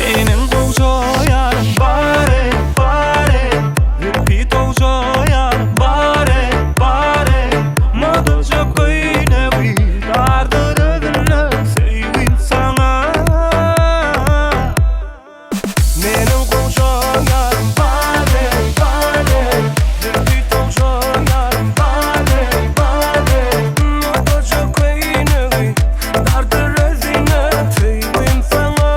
Meniň gowja ýarym bar-eý, bar-eý, Zülpi gowja ýarym bar-eý, bar-eý, Modaja köýnegi dardyr özüne söýgim saňa. Meniň gowja ýarym bar-eý, bar-eý, Zülpi gowja ýarym bar-eý, bar-eý, Modaja köýnegi dardyr özüne söýgim saňa.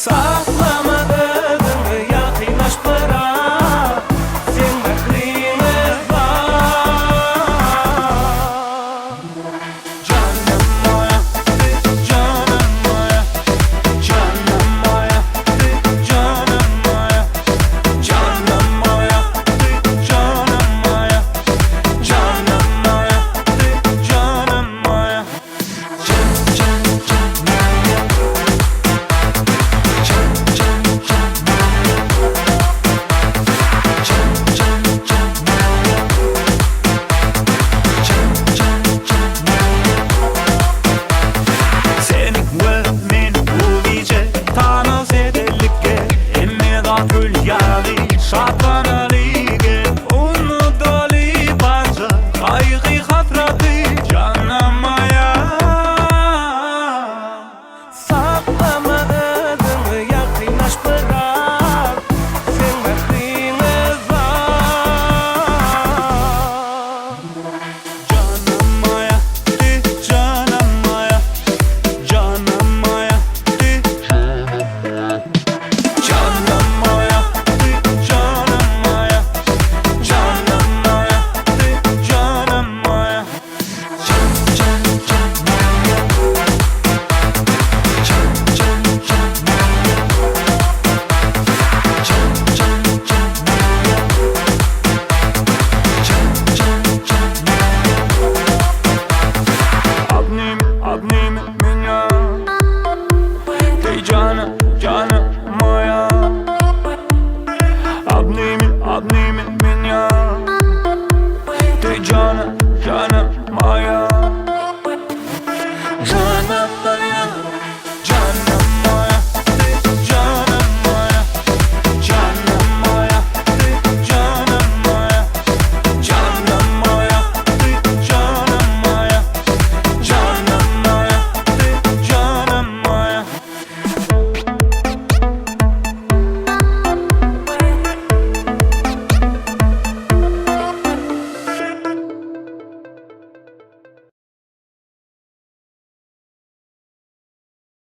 Saklama özüňi ýakynlaş biraz, Seň mähriňe zar. Janım maýa, janım maýa, janım maýa, janım maýa, janım maýa, janım maýa, janım maýa, janım maýa. Jan jan jan maýa. Jan jan jan maýa. Jan jan jan maýa. Jan jan jan maýa. Sen we men bu gije tans edelik-gel, Hemme zat gül ýaly şatlanaly gel. Unudaly barja gaýgy-hasraty janamaýa. Saklama özüňi ýakynlaş biraz, Seň mähriňe zar. Janamaýa, janamaýa, janamaýa, janamaýa, janamaýa, janamaýa, janamaýa. Jan jan jan maýa. Jan jan jan maýa. Jan jan jan maýa. Jan jan jan maýa. Обними, обними меня. Ты Джана, Джана.